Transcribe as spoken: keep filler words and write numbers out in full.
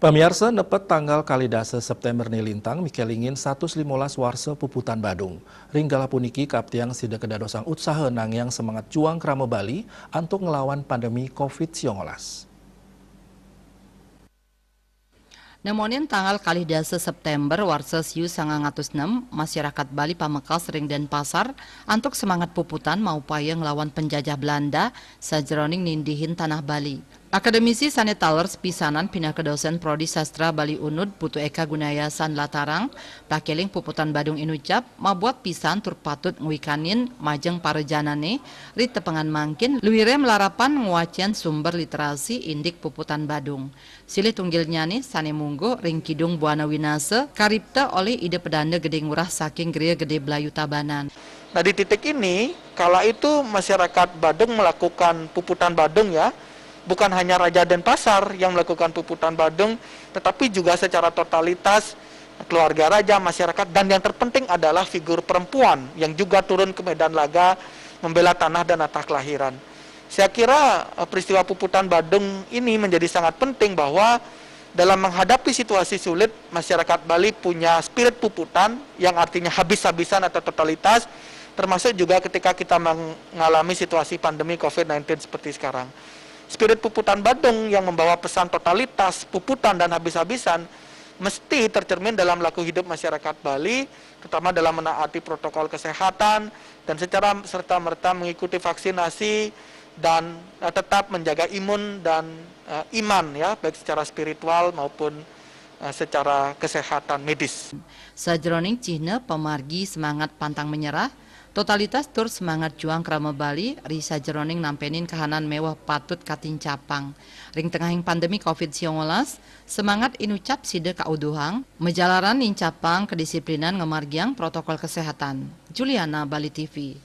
Pamiarsa, nepet tanggal kalih dasa September ni lintang mikelingin satus limolas warsa puputan Badung. Ring galah puniki kaaptiang sida kadadosang utsaha nangiang semangat juang krama Bali antuk nglawan pandemi covid siongolas. Nemonin tanggal kalih dasa September warsa siu sangang atus nem, masyarakat Bali pamekas ring Denpasar antuk semangat puputan maupaya nglawan penjajah Belanda sajeroning nindihin tanah Bali. Akademisi sane taler sepisanan pinaka dosen Prodi Sastra Bali Unud, Putu Eka Gunayasa nlatarang, pakeling puputan Badung inucap mabuat pisan tur patut ngwikanin majeng para janane ri tepengan mangkin, luire malarapan ngwacen sumber literasi indik puputan Badung. Silih tunggilnyane sane mungguh ring Kidung Buana Winasa, karipta olih Ida Pedanda Gede Ngurah saking Griya Gede Blayu Tabanan. Nah, di titik ini, kala itu masyarakat Badung melakukan puputan Badung, ya, bukan hanya Raja Denpasar yang melakukan puputan Badung, tetapi juga secara totalitas keluarga raja, masyarakat, dan yang terpenting adalah figur perempuan yang juga turun ke medan laga membela tanah dan tanah kelahiran. Saya kira, eh, peristiwa puputan Badung ini menjadi sangat penting bahwa dalam menghadapi situasi sulit, masyarakat Bali punya spirit puputan yang artinya habis-habisan atau totalitas, termasuk juga ketika kita mengalami situasi pandemi covid sembilan belas seperti sekarang. Spirit puputan Badung yang membawa pesan totalitas, puputan, dan habis-habisan mesti tercermin dalam laku hidup masyarakat Bali, terutama dalam menaati protokol kesehatan dan secara serta-merta mengikuti vaksinasi dan, eh, tetap menjaga imun dan, eh, iman, ya, baik secara spiritual maupun, eh, secara kesehatan medis. Sajeroning cihna pamargi semangat pantang menyerah, totalitas tur semangat juang krama Bali ri sajeroning nampenin kahanan meweh patut katincapang. Ring tengahing pandemi covid siongolas, semangat inucap sida kauduhang, majalaran nincapang kedisiplinan ngamargiang protokol kesehatan. Juliana, Bali T V.